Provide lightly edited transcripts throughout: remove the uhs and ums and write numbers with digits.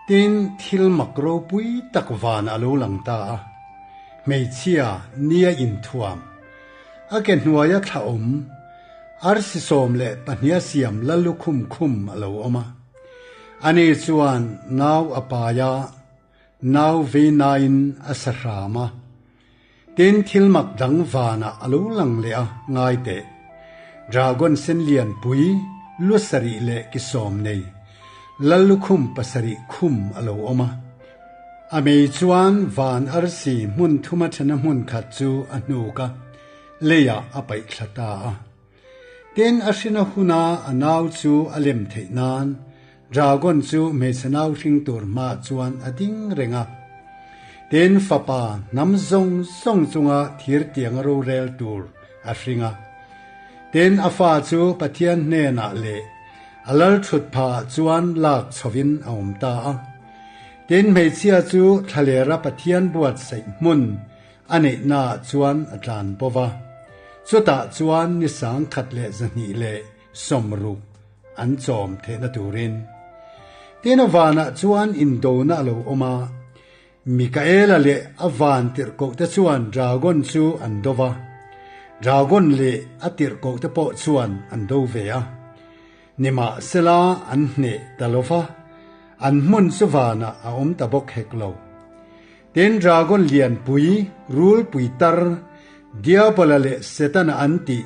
Tin, thil mak ropui tak van a lo lang ta a, hmeichhia nia inthuam, a ke hnuaia thla awm, arsi 12 a siam lallukhum khum a lo awm a. Ani chuan nau a pai a, nau vei nain a sa hram a. Tin, thil mak dang vanah a lo lang leh a, ngai teh. Dragon sen lian pui, lu sarih leh ki sawm nei, lal lukhum pasarih khum a lo awm a. A mei chuan van arsi hmun thuma thena hmun khat chu a hnuk a, leiah a paih thla ta a. Tin, a hrina huna a nau chu a lem theih nan Dragon chu hmeichhe nau hring tur hmaah chuan a ding reng a. Tin, fapa hnam zawng zawng chunga thir tianga rorel tur a hring a. Tin, a fa chu Pathian hnenah leh a lal thut phahah chuan lak chhovin a awm ta a. Tin, hmeichhia chu thlalera Pathian buatsaih hmun A neihnaah chuan a tlan bo va, chutah chuan ni 1160 an chawm theihna turin. Tin a vanah chuan indona a lo awm a, Mikaela leh a van tirhkohte chuan dragon chu an do va, dragon leh a tirhkohte pawh chuan an do ve a. Nimahsela an hneh ta lo va, an hmun chu vanah a awm ta bawk hek lo. Tin, dragon lianpui, rulpui tar, Diabola leh Setana an tih,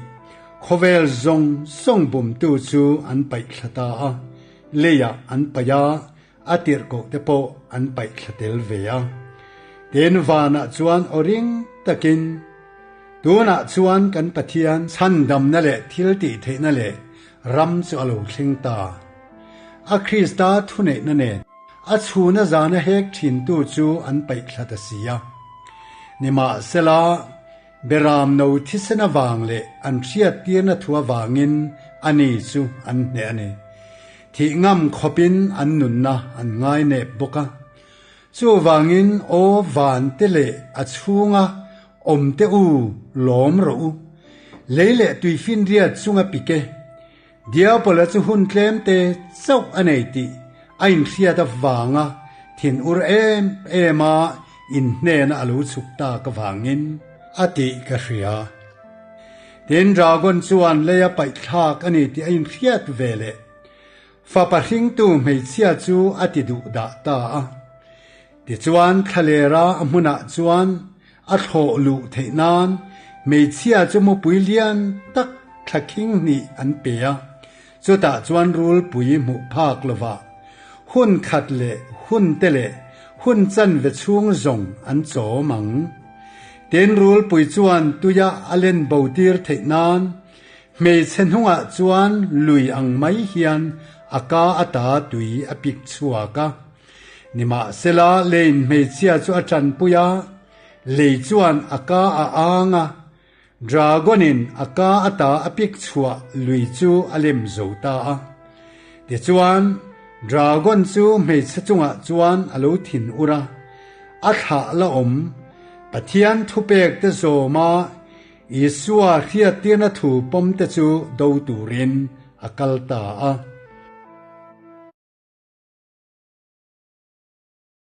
khawvel zawng zawng bumtu chu an paih thla ta a, leiah an paih a, a tirhkoh te pawh an paih thla tel ve a. Tin, vanah chuan aw ring takin, Tunah chuan kan Pathian chhandamna leh thil tih theihna leh ram chu a lo thleng ta. A Krista thuneihna nen A chhuna zana hek thintu chu an paih thla ta si a. Nimahsela, Beram no thisen avang leh an hriattirna thu avangin ani chu an hneh a ni. Thih ngam khawpin an nunna an ngai nep bawk a. Chuvangin aw van te leh a chhunga awm te u lawm rawh u. Lei leh tuifinriat chunga pik e. Diabola chu hun tlem te chauh a nei tih a inhriat avanga thinur em em a inhnena a lo chhuk tak avangin a tih ka hria. Tin, Dragon chuan leia paihthlak a ni tih a inhriat ve leh fapa hringtu hmeichhia chu a ti duh dah ta a. Tichuan, thlalera a hmunah chuan A thlawh luh theih nan hmeichhia chu mupui lian tak thla khing hnih an pe a, chutah chuan rulpui hmuh phak lovah hun khat leh hun te leh hun chanve chhung zawng an chawm ang. Tin, rulpui chuan tuia a len bo tir theih nan hmeichhe hnungah chuan lui ang mai hian a ka ata tui a pik chhuak a. Nimahsela, leiin hmeichhia chu a tanpui a, lei chuan a ka a ang a, dragon-in a ka ata a pik chhuah lui chu a lem zo ta a. Tichuan, dragon chu hmeichhe chungah chuan a lo thin ur a, a thlah la awm, Pathian thupekte zawma Isua hriattirna thu pawmte chu do turin a kal ta a.